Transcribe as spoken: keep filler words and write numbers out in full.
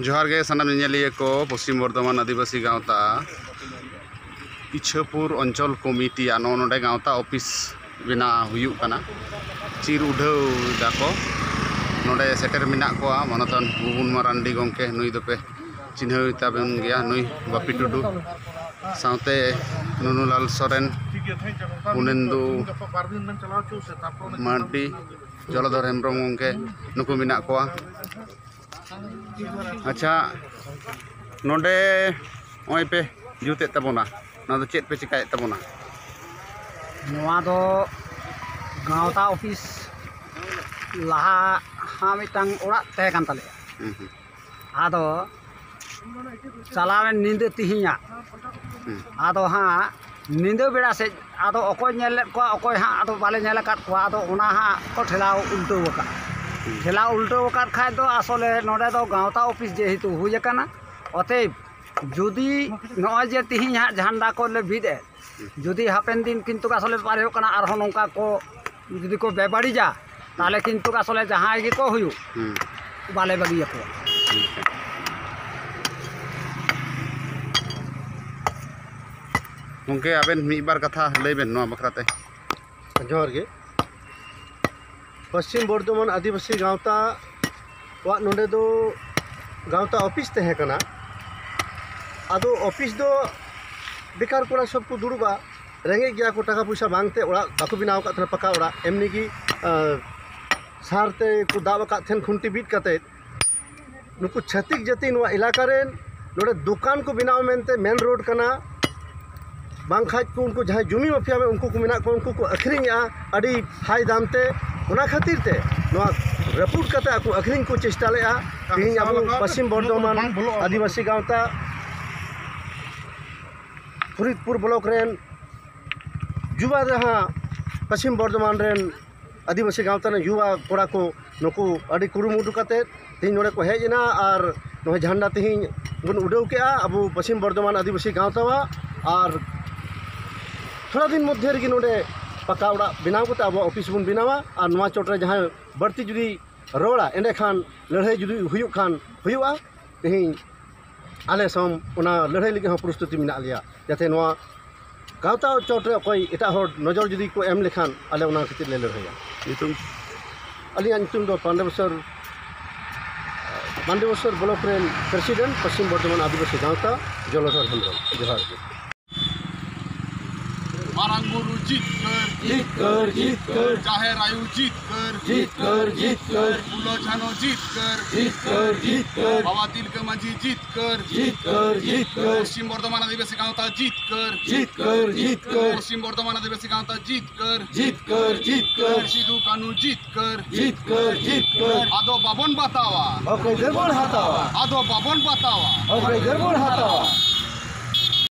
ᱡᱚᱦᱟᱨ ᱜᱮ ᱥᱟᱱᱟᱢ ᱧᱮᱧᱮᱞᱤᱭᱟᱹ ᱠᱚ᱾ ᱯᱚᱥᱪᱤᱢ ᱵᱚᱨᱫᱷᱚᱢᱟᱱ ᱟᱹᱫᱤᱵᱟᱹᱥᱤ ᱜᱟᱶᱛᱟ ᱤᱪᱷᱟᱹᱯᱩᱨ ᱚᱧᱪᱚᱞ ᱠᱚᱢᱤᱴᱤᱭᱟᱜ ᱱᱚᱜᱼᱚ ᱱᱚᱰᱮ ᱜᱟᱶᱛᱟ ᱚᱯᱷᱤᱥ ᱵᱮᱱᱟᱣ ᱦᱩᱭᱩᱜ ᱠᱟᱱᱟ᱾ ᱪᱤᱨ ᱩᱰᱷᱟᱹᱣ ᱫᱟᱠᱚ᱾ ᱱᱚᱰᱮ ᱥᱮᱴᱮᱨ ᱢᱮᱱᱟᱜ ᱠᱚᱣᱟ ᱢᱟᱱᱚᱛᱟᱱ ᱵᱷᱩᱵᱚᱱ ᱢᱟᱨᱟᱱᱰᱤ ᱜᱚᱢᱠᱮ, ᱱᱩᱭ ᱫᱚᱯᱮ ᱪᱤᱱᱦᱟᱹᱣ ᱛᱟᱵᱚᱱ ᱜᱮᱭᱟ, ᱱᱩᱭ ᱵᱟᱯᱤ ᱴᱩᱰᱩ, ᱥᱟᱶᱛᱮ ᱱᱩᱱᱩᱞᱟᱞ ᱥᱚᱨᱮᱱ, ᱯᱩᱱᱮᱱᱫᱩ ᱢᱟᱨᱰᱤ, ᱡᱚᱞᱚᱫᱷᱚᱨ ᱦᱮᱢᱵᱨᱚᱢ ᱜᱚᱢᱠᱮ, ᱱᱩᱠᱩ ᱢᱮᱱᱟᱜ ᱠᱚᱣᱟ᱾ ᱟᱪᱪᱷᱟ, ᱱᱚᱰᱮ ᱱᱚᱜᱼᱚᱭ ᱯᱮ ᱡᱩᱛᱮᱫ ᱛᱟᱵᱚᱱᱟ, ᱱᱚᱣᱟ ᱫᱚ ᱪᱮᱫ ᱯᱮ ᱪᱮᱠᱟᱭᱮᱫ ᱛᱟᱵᱚᱱᱟ? ᱱᱚᱣᱟ ᱫᱚ ᱜᱟᱶᱛᱟ ᱚᱯᱷᱤᱥ ᱞᱟᱦᱟ ᱦᱟᱸᱜ ᱢᱤᱫᱴᱟᱝ ᱚᱲᱟᱜ ᱛᱟᱦᱮᱸ ᱠᱟᱱ ᱛᱟᱞᱮᱭᱟ᱾ ᱦᱩᱸ, ᱦᱩᱸ᱾ ᱟᱫᱚ ᱪᱟᱞᱟᱣᱮᱱ ᱧᱤᱫᱟᱹ ᱛᱮᱦᱮᱧᱟᱜ, ᱦᱩᱸ᱾ ᱟᱫᱚ ᱦᱟᱸᱜ ᱧᱤᱫᱟᱹ ᱵᱮᱲᱟ ᱥᱮᱫ ᱟᱫᱚ ᱚᱠᱚᱭ ᱧᱮᱞ ᱞᱮᱫ ᱠᱚᱣᱟ, ᱚᱠᱚᱭ ᱦᱟᱸᱜ ᱟᱫᱚ ᱵᱟᱞᱮ ᱧᱮᱞ ᱟᱠᱟᱫ ᱠᱚᱣᱟ᱾ ᱟᱫᱚ ᱚᱱᱟ ᱦᱟᱸᱜ ᱠᱚ ᱴᱷᱮᱞᱟᱣ ᱩᱞᱴᱟᱹᱣ ᱟᱠᱟᱫ᱾ ᱦᱩᱸ᱾ ᱴᱷᱮᱞᱟᱣ ᱩᱞᱴᱟᱹᱣ ᱟᱠᱟᱫ ᱠᱷᱟᱡ ᱫᱚ ᱟᱥᱚᱞᱮ ᱱᱚᱰᱮ ᱫᱚ ᱜᱟᱶᱛᱟ ᱚᱯᱷᱤᱥ ᱡᱮᱦᱮᱛᱩ ᱦᱩᱭ ᱟᱠᱟᱱᱟ, ᱚᱛᱮᱭᱮᱵ ᱡᱩᱫᱤ ᱱᱚᱜᱼᱚᱭ ᱡᱮ ᱛᱤᱦᱤᱧ ᱦᱟᱸᱜ ᱡᱷᱟᱱᱰᱟ ᱠᱚᱞᱮ ᱵᱤᱫ ᱮᱫ, ᱡᱩᱫᱤ ᱦᱟᱯᱮᱱ ᱫᱤᱱ ᱠᱤᱱᱛᱩ ᱟᱥᱚᱞᱮ ᱵᱮᱯᱟᱨ ᱦᱩᱭᱩᱜ ᱠᱟᱱᱟ, ᱟᱨᱦᱚᱸ ᱱᱚᱝᱠᱟ ᱠᱚ ᱡᱩᱫᱤ ᱠᱚ ᱵᱮᱵᱟᱹᱲᱤᱡᱟ, ᱛᱟᱦᱚᱞᱮ ᱠᱤᱱᱛᱩ ᱟᱥᱚᱞᱮ ᱡᱟᱦᱟᱸᱭ ᱜᱮᱠᱚ ᱦᱩᱭᱩᱜ, ᱦᱩᱸ᱾ ᱵᱟᱞᱮ ᱵᱟᱹᱜᱤᱭᱟᱠᱚᱣᱟ᱾ ᱜᱚᱢᱠᱮ, ᱟᱵᱮᱱ ᱢᱤᱫ ᱵᱟᱨ ᱠᱟᱛᱷᱟ ᱞᱟᱹᱭ ᱵᱮᱱ ᱱᱚᱣᱟ ᱵᱟᱠᱷᱨᱟ ᱛᱮ᱾ ᱡᱚᱦᱟᱨ ᱜᱮ᱾ ᱯᱚᱥᱪᱤᱢ ᱵᱚᱨᱫᱷᱚᱢᱟᱱ ᱟᱹᱫᱤᱵᱟᱹᱥᱤ ᱜᱟᱶᱛᱟ ᱣᱟᱜ ᱱᱚᱰᱮ ᱫᱚ ᱜᱟᱶᱛᱟ ᱚᱯᱷᱤᱥ ᱛᱟᱦᱮᱸ ᱠᱟᱱᱟ᱾ ᱟᱫᱚ ᱚᱯᱷᱤᱥ ᱫᱚ ᱵᱮᱠᱟᱨ ᱠᱚᱲᱟ ᱥᱚᱵ ᱠᱚ ᱫᱩᱲᱩᱵᱼᱟ, ᱨᱮᱸᱜᱮᱡ ᱜᱮᱭᱟ ᱠᱚ, ᱴᱟᱠᱟ ᱯᱚᱭᱥᱟ ᱵᱟᱝᱛᱮ ᱚᱲᱟᱜ ᱵᱟᱠᱚ ᱵᱮᱱᱟᱣ ᱟᱠᱟᱫ ᱛᱟᱦᱮᱱᱟ, ᱯᱟᱠᱟ ᱚᱲᱟᱜ᱾ ᱮᱢᱱᱤ ᱜᱮ, ᱟᱸ, ᱥᱟᱨ ᱛᱮ ᱠᱚ ᱫᱟᱵ ᱟᱠᱟᱫ ᱛᱟᱦᱮᱱ ᱠᱷᱩᱱᱴᱤ ᱵᱤᱫ ᱠᱟᱛᱮᱫ᱾ ᱱᱩᱠᱩ ᱪᱷᱟᱹᱛᱤᱠ ᱡᱟᱹᱛᱤ ᱱᱚᱣᱟ ᱮᱞᱟᱠᱟ ᱨᱮᱱ ᱱᱚᱰᱮ ᱫᱚᱠᱟᱱ ᱠᱚ ᱵᱮᱱᱟᱣ ᱢᱮᱱᱛᱮ ᱢᱮᱱ ᱨᱳᱰ ᱠᱟᱱᱟ, ᱵᱟᱝᱠᱷᱟᱡ ᱠᱚ ᱩᱱᱠᱩ ᱡᱟᱦᱟᱸᱭ ᱡᱩᱢᱤ ᱢᱟᱯᱷᱤᱭᱟ ᱩᱱᱠᱩ ᱠᱚ ᱢᱮᱱᱟᱜ ᱠᱚᱣᱟ, ᱩᱱᱠᱩ ᱠᱚ ᱟᱹᱠᱷᱨᱤᱧᱮᱜᱼᱟ ᱟᱹᱰᱤ ᱦᱟᱭ ᱫᱟᱢ ᱛᱮ᱾ ᱚᱱᱟ ᱠᱷᱟᱹᱛᱤᱨ ᱛᱮ ᱱᱚᱣᱟ ᱨᱟᱹᱯᱩᱫ ᱠᱟᱛᱮ ᱟᱠᱚ ᱟᱹᱠᱷᱨᱤᱧ ᱠᱚ ᱪᱮᱥᱴᱟ ᱞᱮᱜᱼᱟ᱾ ᱛᱮᱦᱮᱧ ᱟᱵᱚ ᱯᱚᱥᱪᱤᱢ ᱵᱚᱨᱫᱷᱚᱢᱟᱱ ᱟᱹᱫᱤᱵᱟᱹᱥᱤ ᱜᱟᱶᱛᱟ ᱯᱷᱚᱨᱤᱫᱽᱯᱩᱨ ᱵᱞᱚᱠ ᱨᱮᱱ ᱡᱩᱵᱟ ᱡᱟᱦᱟᱸ ᱯᱚᱥᱪᱤᱢ ᱵᱚᱨᱫᱷᱚᱢᱟᱱ ᱨᱮᱱ ᱟᱹᱫᱤᱵᱟᱹᱥᱤ ᱜᱟᱶᱛᱟ ᱨᱮᱱ ᱡᱩᱣᱟ ᱠᱚᱲᱟ ᱠᱚ ᱱᱩᱠᱩ ᱟᱹᱰᱤ ᱠᱩᱨᱩᱢᱩᱴᱩ ᱠᱟᱛᱮᱫ ᱛᱮᱦᱮᱧ ᱱᱚᱰᱮ ᱠᱚ ᱦᱮᱡ ᱮᱱᱟ ᱟᱨ ᱱᱚᱜᱼᱚᱭ ᱡᱷᱟᱱᱰᱟ ᱛᱮᱦᱮᱧ ᱵᱚᱱ ᱩᱰᱟᱹᱣ ᱠᱮᱜᱼᱟ ᱟᱵᱚ ᱯᱚᱥᱪᱤᱢ ᱵᱚᱨᱫᱷᱚᱢᱟᱱ ᱟᱹᱫᱤᱵᱟᱹᱥᱤ ᱜᱟᱶᱛᱟᱣᱟᱜ᱾ ᱟᱨ ᱛᱷᱚᱲᱟ ᱫᱤᱱ ᱢᱚᱫᱽᱫᱷᱮ ᱨᱮᱜᱮ ᱱᱚᱰᱮ ᱯᱟᱠᱟ ᱚᱲᱟᱜ ᱵᱮᱱᱟᱣ ᱠᱟᱛᱮ ᱟᱵᱚᱣᱟᱜ ᱚᱯᱷᱤᱥ ᱵᱚᱱ ᱵᱮᱱᱟᱣᱟ᱾ ᱟᱨ ᱱᱚᱣᱟ ᱪᱚᱴ ᱨᱮ ᱡᱟᱦᱟᱸᱭ ᱵᱟᱹᱲᱛᱤ ᱡᱩᱫᱤ ᱨᱚᱲᱟ, ᱮᱸᱰᱮᱠᱷᱟᱱ ᱞᱟᱹᱲᱦᱟᱹᱭ ᱡᱩᱫᱤ ᱦᱩᱭᱩᱜ ᱠᱷᱟᱱ ᱦᱩᱭᱩᱜᱼᱟ᱾ ᱛᱮᱦᱮᱧ ᱟᱞᱮ ᱥᱟᱶ ᱚᱱᱟ ᱞᱟᱹᱲᱦᱟᱹᱭ ᱞᱟᱹᱜᱤᱫ ᱦᱚᱸ ᱯᱨᱚᱥᱛᱩᱛᱤ ᱢᱮᱱᱟᱜ ᱞᱮᱭᱟ, ᱡᱟᱛᱮ ᱱᱚᱣᱟ ᱜᱟᱶᱛᱟ ᱪᱚᱴ ᱨᱮ ᱚᱠᱚᱭ ᱮᱴᱟᱜ ᱦᱚᱲ ᱱᱚᱡᱚᱨ ᱡᱩᱫᱤ ᱠᱚ ᱮᱢ ᱞᱮᱠᱷᱟᱱ ᱟᱞᱮ ᱚᱱᱟ ᱠᱷᱟᱹᱛᱤᱨ ᱞᱮ ᱞᱟᱹᱲᱦᱟᱹᱭᱟ᱾ ᱧᱩᱛᱩᱢ? ᱟᱹᱞᱤᱧᱟᱜ ᱧᱩᱛᱩᱢ ᱫᱚ ᱯᱟᱱᱰᱮᱵᱮᱥᱚᱨ, ᱯᱟᱱᱰᱮᱵᱮᱥᱚᱨ ᱵᱞᱚᱠ ᱨᱮᱱ ᱯᱨᱮᱥᱤᱰᱮᱱᱴ, ᱯᱚᱥᱪᱤᱢ ᱵᱚᱨᱫᱷᱚᱢᱟᱱ ᱟᱹᱫᱤᱵᱟᱹᱥᱤ ᱜᱟᱶᱛᱟ, ᱡᱚᱞᱚᱫᱷᱚᱨ ᱦᱮᱢᱵᱨᱚᱢ᱾ ᱡᱚᱦᱟᱨ ᱜᱮ᱾ ᱢᱟᱨᱟᱝ ᱵᱩᱨᱩ ᱡᱤᱛᱠᱟᱹᱨ, ᱡᱤᱛᱠᱟᱹᱨ, ᱡᱤᱛᱠᱟᱹᱨ᱾ ᱡᱟᱦᱮᱨ ᱟᱭᱳ ᱡᱤᱛᱠᱟᱹᱨ, ᱡᱤᱛᱠᱟᱹᱨ, ᱡᱤᱛᱠᱟᱹᱨ᱾ ᱯᱷᱩᱞᱳ ᱡᱷᱟᱱᱳ ᱡᱤᱛᱠᱟᱹᱨ, ᱡᱤᱛᱠᱟᱹᱨ, ᱡᱤᱛᱠᱟᱹᱨ᱾ ᱵᱟᱵᱟ ᱛᱤᱞᱠᱟᱹ ᱢᱟᱹᱡᱷᱤ ᱡᱤᱛᱠᱟᱹᱨ, ᱡᱤᱛᱠᱟᱹᱨ, ᱡᱤᱛᱠᱟᱹᱨ᱾ ᱯᱚᱥᱪᱤᱢ ᱵᱚᱨᱫᱷᱚᱢᱟᱱ ᱟᱹᱫᱤᱵᱟᱹᱥᱤ ᱜᱟᱶᱛᱟ ᱡᱤᱛᱠᱟᱹᱨ, ᱡᱤᱛᱠᱟᱹᱨ, ᱡᱤᱛᱠᱟᱹᱨ᱾ ᱯᱚᱥᱪᱤᱢ ᱵᱚᱨᱫᱷᱚᱢᱟᱱ ᱟᱹᱫᱤᱵᱟᱹᱥᱤ ᱜᱟᱶᱛᱟ ᱡᱤᱛᱠᱟᱹᱨ, ᱡᱤᱛᱠᱟᱹᱨ, ᱡᱤᱛᱠᱟᱹᱨ᱾ ᱥᱤᱫᱩ ᱠᱟᱹᱱᱦᱩ ᱡᱤᱛᱠᱟᱹᱨ, ᱡᱤᱛᱠᱟᱹᱨ, ᱡᱤᱛᱠᱟᱹᱨ᱾ ᱟᱫᱚ ᱵᱟᱵᱚᱱ ᱵᱟᱛᱟᱣᱟ, ᱦᱚᱠ ᱟᱹᱭᱫᱟᱹᱨ ᱵᱚᱱ ᱦᱟᱛᱟᱣᱟ᱾ ᱟᱫᱚ ᱵᱟᱵᱚᱱ ᱵᱟᱛᱟᱣᱟ, ᱦᱚᱠ ᱟᱹᱭᱫᱟᱹᱨ ᱵᱚᱱ ᱦᱟᱛᱟᱣᱟ᱾